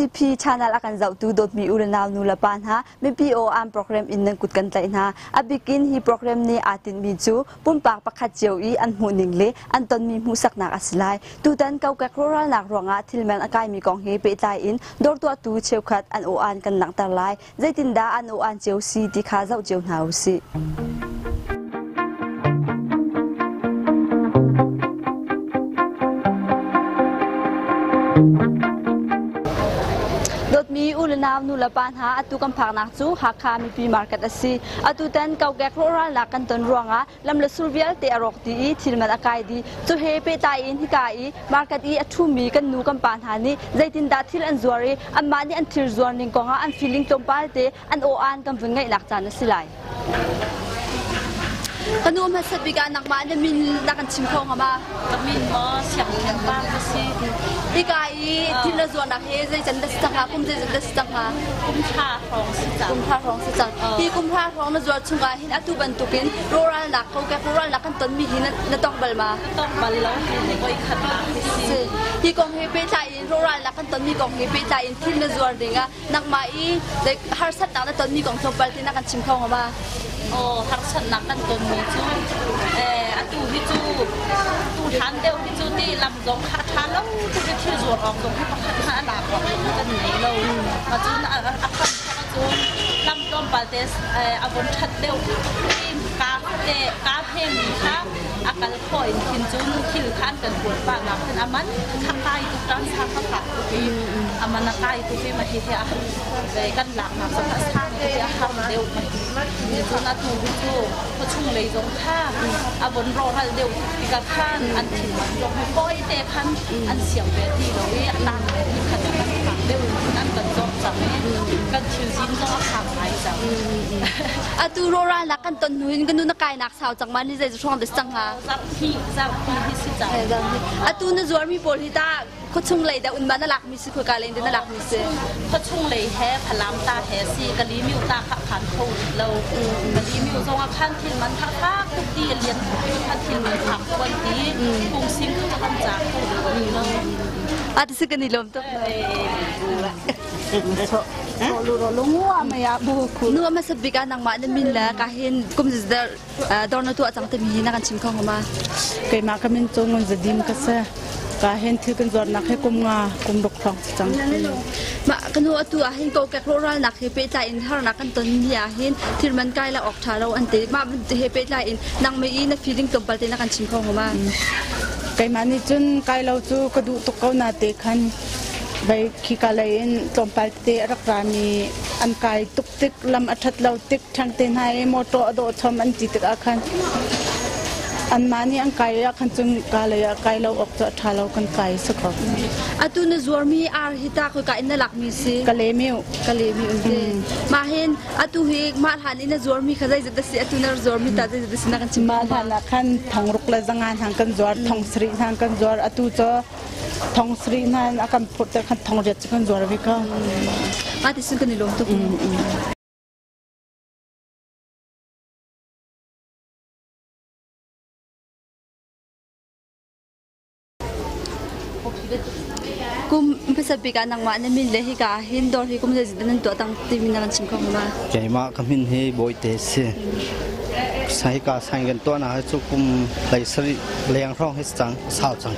TCP channel a kan zohtu dawtmi u le nau nu le pa hna mipi aw aan program in nan kut kan tlaih hna. A bikin hi program nih aa tinhmi cu pumpak pakhat cio i an hmuhning le an tonmi hmuhsaknak a si lai. Tutan kokek rawhralnak ruangah thilman a kaimi kong he pehtlai in dawr tuahtu cheukhat an aw aan kan langhter lai. Zeitindah an aw aan cio si ti kha zoh cio hna u sih. Dawtmi u le nau nu le pa hna atu kan phaknak cu Hakha mipi market a si. Atutan kokek rawhralnak kan ton ruangah lam le sur vialte a rawk dih i thil man a kai dih. Cu he pehtlai in hika i market i a ṭhumi kan nu kan pa hna nih zeitindah thil an zuar i anmah nih an thil zuar ning kongah an feeling tlawmpal te an aw-aan kan vun ngaihnak caan a si lai. Ka nu hmasa bik ah nangmah na min na kan chim kho hnga ma? Ka min maw Sianginn pa ka si. Hika i thil na zuarnak hi zei can dah si cang hnga? Kum zei dah si cang hnga? Kum thla hrawng si cang. Kum thla hrawng si cang. Hi kum thla hrawng na zuar chungah hin atu bantukin rawhralnak kokek rawhralnak kan tonmi hi na tong bal ma? Ka tong bal lo hi ni voi khat nak hi si. Hi kong he pehtlai in rawhralnak kan tonmi kong he pehtlai in thil na zuar dingah nangmah i harsatnak na tonmi kong tlawmpal te na kan chim kho hnga ma? Aw harsatnak kan tonmi cu atu hi cu tu hlan deuh hi cu ti lam zong kha a ṭha lo tuk i thil zuar awk zong hi pakhat hmanh a lak awk kan nei lo. Cun a hram thawk ahcun lam tlawmpal te a von ṭhat deuh kaa te kaa hmemi kha a kal khawh in khin cun thil kha an kan kuat pah nak khin a man kha kai tuk ṭan sa kha fak tuk i a man a kai tuk i mah hihi a kan laknak zong a sang tuk i a har deuh mah cun atu hi cu khuachung lei zong kha a von rawhral deuh tuk tikah khan an thil man zong hi fawi te khan an siam ve ti lo i a tang ve ti khan a kan fak deuh in an kan zawt cang i kan thil zin zong a khang ngai cang. Atu rawhralnak kan ton hnu in kan nu na kainak sau cang ma ni zei hrawng dah cang hnga? Zarhpi zarhpi hi si cang. Atu na zuarmi pawl hi ta khuachung lei dah unma na lakmi si khoika lei in na lakmi si? Khuachung lei he Falam ta he si Kalimiu ta kha khan kho rih lo. Kalimiu zong ah khan thil man kha fak tuk ti lian tuk ti kha thil man fak tuan ti phungsim kha kan ca kho rih lo. A ti si kan i lawm tuk. Nu hmasa bik ah nangmah na min le ka hin kum dor na tuah cang timi hi na kan chim kho hnga ma? Keimah ka min cu Ngun Zadim ka si. Ka hin thil kan zuarnak hi kum nga kum ruk hrawng si cang. Mah ka nu atu ah hin kokek rawhralnak he pehtlai in harnak kan ton mi ah hin thil man kai la awk ṭha lo an ti. Mah he pehtlai in nang mei i na feeling tlawmpal te na kan chim kho hnga ma? Keimah nih cun kai lo cu ka duh tuk ko na te khan vei khika lei in tlawmpal tete a rak rami an kai tuk tik lam a ṭhat lo tik ṭhang te hna i motor a dawh chom an ti tikah khan anmah nih an kai ah khan cun ka lei ah kai lo awk cu a ṭha lo kan kai si ko. Atu na zuarmi ar hi ta khoika in na lakmi si? Kalemiu. Kalemiu in si. Mah hin atu hi mah hlan in na zuarmi kha zeizat dah si atu na zuarmi ta zeizat dah si na kan chim Mah hlan ah khan thong ruk le zanga hna kan zuar thong sarih hna kan zuar atu cu thong sarih hna a kan phurh khan thong riat cu kan zuar ve ko. Mah ti sun kan i lawm tuk. Kum hmasa bik ah nangmah na min le hika ah hin dawr hi kum zeizat nan tuah tang timi na kan chim kho hnga ma? Keimah ka min hi Bawite si. Hika sain kan tuah nak hi cu kum hlei sarih leng hrawng hi cang sau cang.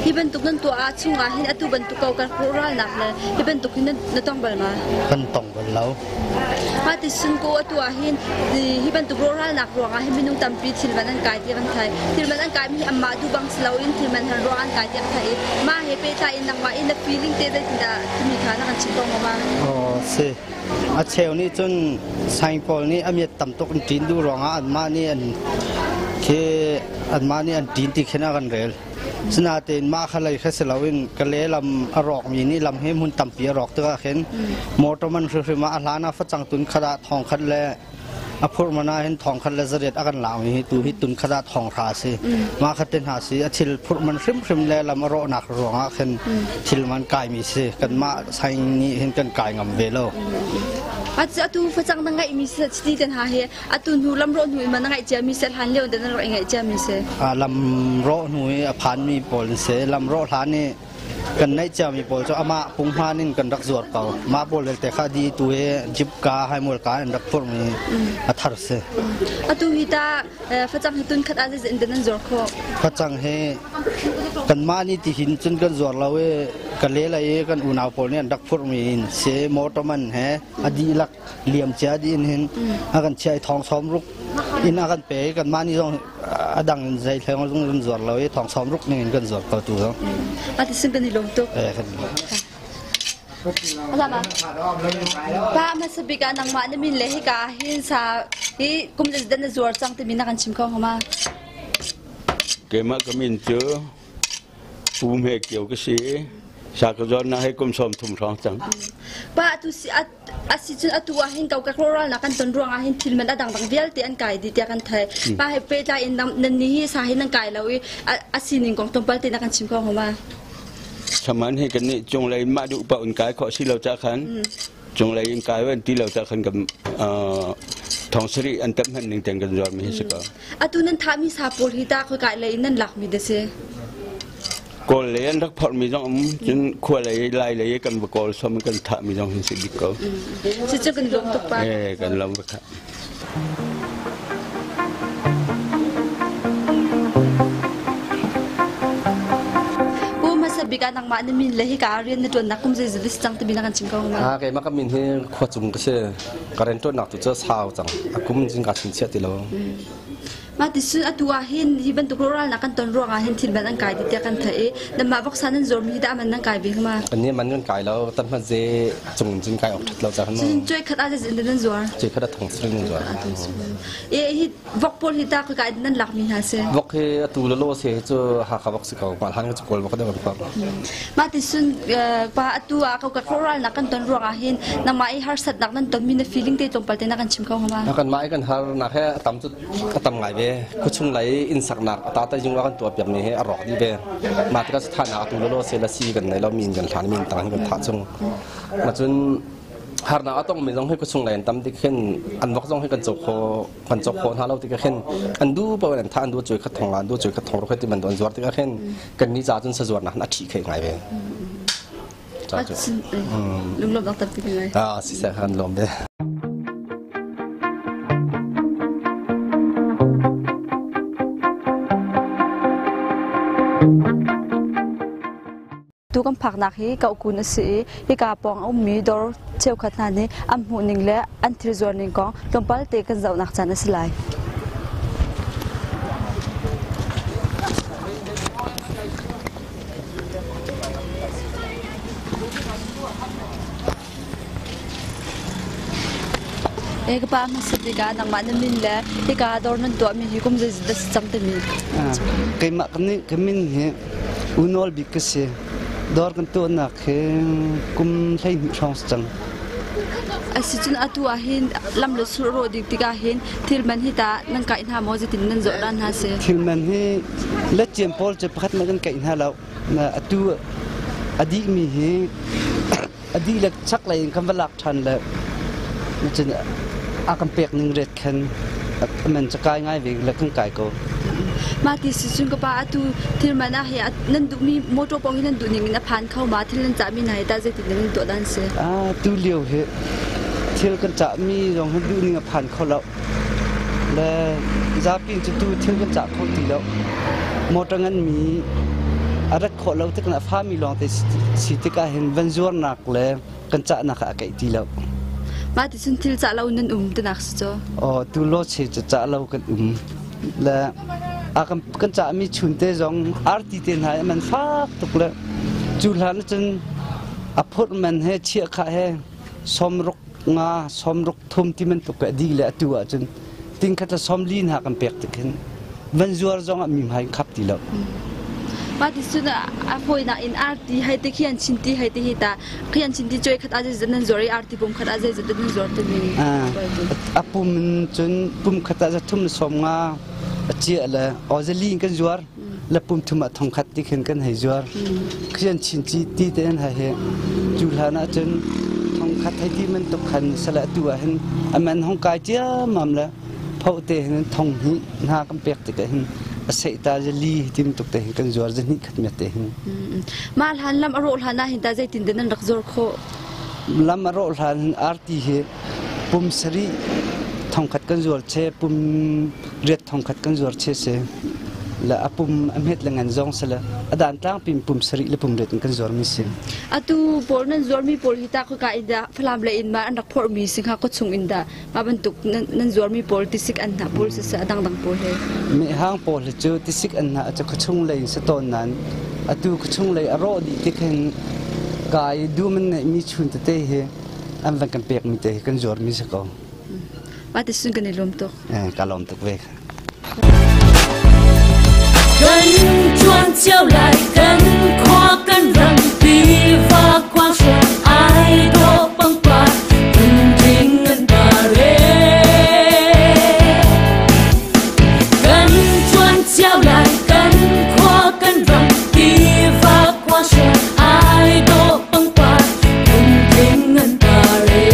Hi bantuk nan tuah ah chung ah hin atu bantuk ko kan ralnak le hi bantuk hin na tong bal ma? Kan tong bal lo. Mah ti sun ko atu ah hin hi bantuk rawhralnak ruangah hin minung tampi thil man an kai ti kan thai. Thil man an kai mi hi anmah duh bang si loin thil man han ruang an kai ti kan thai i mah he pehtlai in nangmah in na feeling te zeitindah timi kha na kan chim ko hnga ma? Aw si. A cheu nih cun saing pawl nih a miat tam tuk an ṭin duh ruangah anmah nih an khi anmah nih an ṭin ti khin a kan rel. Sinain mah kha lei kha si loin Kale lam a rawkmi nih lam hi hmun tampi a rawk tikah khin motor man hrimhrim ah a hlan ah facang tun khat ah thong khat le a phurh man ah hin thong khat le zariat a kan laumi hi tu hi tun khat ah thong hra a si. Mah khat te hna si a thil phurh man hrimhrim le lam a rawhnak ruangah khin thil man kaimi si. Kanmah saing nih hin kan kai ngam ve lo. Atu facang na ngeihmi chiti te hna hi Atu hnu lamrawh hnu in man na ngaih ciami si hlan lio in na rak i ngaih ciami si? Lamrawh hnu i a phanmi pawl an si. Lamrawh hlan i Kan neih ciami pawl cu amah punghman in kan rak zuar ko. Mah pawl belte kha di tu hi jip ka haimul ka in rak phurhmi a thar si. Atu hi ta facang hi tun khat ah zeizat in nan zuar khawh? Facang hi kanmah nih ti hin cun kan zuar lo i ka le lei i kan unau pawl nih an rak phurhmi in si motor man he a dihlak liam cia dih in hin a kan chiah i thong sawm ruk in a kan pe i kanmah nih zong a dang in zei hleng zong kan zuar lo i thong sawm ruk ning in kan zuar ko tu zong. A ti sin kan i lawm tuk. Eh kan Pa hmasa bik ah nangmah na min le hika hin sa hi kum zeizat na zuar cang timi na kan chim kho hnga ma? Keimah ka min cu Pu Hme Kio ka si. Sa ka zuarnak hi kum 30 hrawng cang. Pa atu si a si cun atu ah hin kokek rawlral nak kan ton ruang ah hin thil man a dangdang vialte an kai dih tiah kan thei. Pa he pehtlai in nan ni hi sa hi nan kai lo i a sining kong tlawmpal te na kan chim kho hnga ma? Saman hi kan nih cunglei mah duh paoh in kai khawh si lo ca khan cunglei in kai an ti lo ca khan kan thong sarih an tam hman ning ten kan zuar mi hi si ko. Atu nan thahmi sa pawl hi ta khoi kai lei in nan lakmi da si? Kawl lei an rak phorh mi zong um cun khua lei lai lei kan va kawl som kan thah mi zong hin si bik ko. Si cu kan lawm tuk pa. Eh kan lawm va kha. Pu hmasa bik ah nangmah na min le hika ah rian na ṭuannak kum zeizat na si cang timi na kan chim ko hnga ma? Ah keimah ka min hi khua cung ka si. Ka rian ṭuannak tu cu sau cang. A kum cun kaa chingchiah ti lo. Mah ti cun atu ah hin hi bantuk rawhralnak kan ton ruangah hin thil man an kai dih tiah kan theih i nanmah voksa nan zuarmi hi dah man nan kai ve hnga ma? Kan nih man kan kai lo. Tan hmat ze cung cun kai awk ṭhat lo cang. Cun cuai khat ah zeizat in nan zuar? Cuai khat ah thong sarih nan zuar. E hi vok pawl hi ta khoi nan lak mi hna si? Vok hi atu le lo se hi cu Hakha vok si ko. Mah hlan cu Kawl vok deuh kan phak. Mah ti sun pa atu ah ko ka rawral nak kan ton ruang ah hin nangmah i harsatnak nan ton mi na feeling te tlawmpal te na kan chim kho hnga ma? Kan mah i kan har nak he a tam cu a tam ngai ve. Khuachung lei inn saknak a ta jung kan tuah piak mi he a rawk dih ve. Mah tikah thahnak atu le lo se la si kan nei lo mi in kan hlan mi in tang hin kan thah chung. Ma cun harnak a tongmi zong hi khuachung lei an tam tik hin an vok zong hi kan cawk kho kan cawk khawh hna lo tikah khin an du paoh in an tha an du cuai khat thong la an du cuai khat thong ro ti man an zuar tikah khin kan ni ca cun sazuar nak a ṭhi khe ngai ve. Lunglawmnak tampi ngai. Ah siseh kan lawm ve. Tu kan phaknak hi Kohkun a si i hika pawng a ummi dawr cheukhat hna nih an hmuhning le an thil zuarning kong tlawmpal te kan zohnak caan a si lai. E ka pa hmasa bik ah nangmah na min le hika dawr nan tuahmi hi kum zeizat dah si cang timi. Keimah kan nih ka min hi Unawl bik ka si. Dawr kan tuahnak hi kum 12 hrawng si cang. Asicun atu ah hin lam le sul rawh dik tikah hin thil man hi ta nan kaih hna maw zeitin nan zawh dan hna si? Thil man hi letciam pawl cu pakhat man kan kaih hna lo. Atu a dihmi hi a dihlak chaklei in kan va lak ṭhan le cun a kan pek ning ret khan man cu kai ngai ve le kan kai ko. Mah ti si cun ka pa atu thil man ah hi nan duhmi motor paoh hi nan duh ning in a phan kho ma thil nan cahmi hna hi tah zeitin nan tuah dan si? Ah tu lio hi thil kan cahmi zong hi duh ning a phan kho lo. Le zapi cu tu thil kan cah kho ti lo. Motor ngan mi a rat khawh lo tik a fami lawng te si tikah hin van zuarnak le kan cahnak ah a keih ti lo. Mah ti cun thil cah lo nan um tinak si cu. Oh, tu lo che cu cah lo kan um. Le a kan kan cahmi chun te zong arti te hna man fak tuk le cu hlan cun a phurh man he chiah kha he sawmruk nga sawmruk thum ti bantuk ka di le atu ahcun tingkhat le sawmli hna kan pek tik hin van zuar zong ah mi hmai khap ti lo. Mah ti cun a fawinak in arti hei te khi an chin ti hei te hi ta khi an chin ti cuai khat ah zeizat nan zuar i arti pum khat ah zeizat nan zuar timi. A pum in cun pum khat ah zathum le sawm nga a cia le ozali in kan zuar le pum thum ah thong khat ti khin kan hei zuar khian chin ci ti te an hai he cu hlan ah cun thong khat hei ti man tuk khan sala tu ah hin aman hong kai ciammam le pho te hin thong hi hna kan pek tik ah hin A seih ta zali tim tuk te hin kan zuar zahnih khat met te hin. Mah hlan lam a rawh hlan ah hin ta zeitin den nan rak zuar khawh? Lam a rawh hlan hin arti hi pum sarih thongkhat kan zuar che, pum riat thongkhat kan zuar che si. Le a pum a hmet le ngan zong si le a dan tlangpi in pum sarih le pum riat in kan zuar mi si. Atu pawl nan zuar mi pawl hi ta khaka in dah Falam le in ma an rak phorh mi si hnga ko chung in dah mah bantuk nan zuar mi pawl tisik an hnah pawl siseh a dangdang pawl he? Mehhang pawl hi cu tisik an hnah cu khuachung lei in si tawn nain atu khuachung lei a rawh dih tik hin kai dum an neih mi chun tete hi an van kan pek mi te hi kan zuar mi si ko. Mah ti sun kan i lawm tuk. Eh, ka lawm tuk ve. Kan tuan cio lai kan khua kan ram tiva khua hruan ai dawh pangpar phunthing an par e. Kan tuan cio lai kan khua kan ram tiva khua hruan ai dawh pangpar phunthing an par e.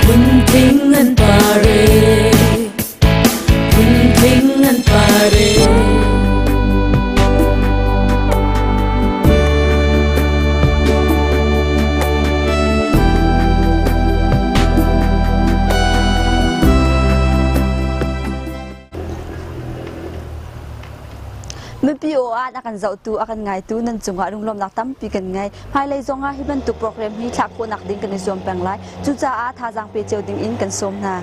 Phunthing an par e. Phunthing an par e. Mipi aw ah a kan zohtu a kan ngaitu nan cungah lunglawmnak tampi kan ngei. Hmailei zongah hi bantuk program hi thlah khawhnak ding kan i zuam peng lai. Cucaah thazaang pe cio ding in kan sawm hna.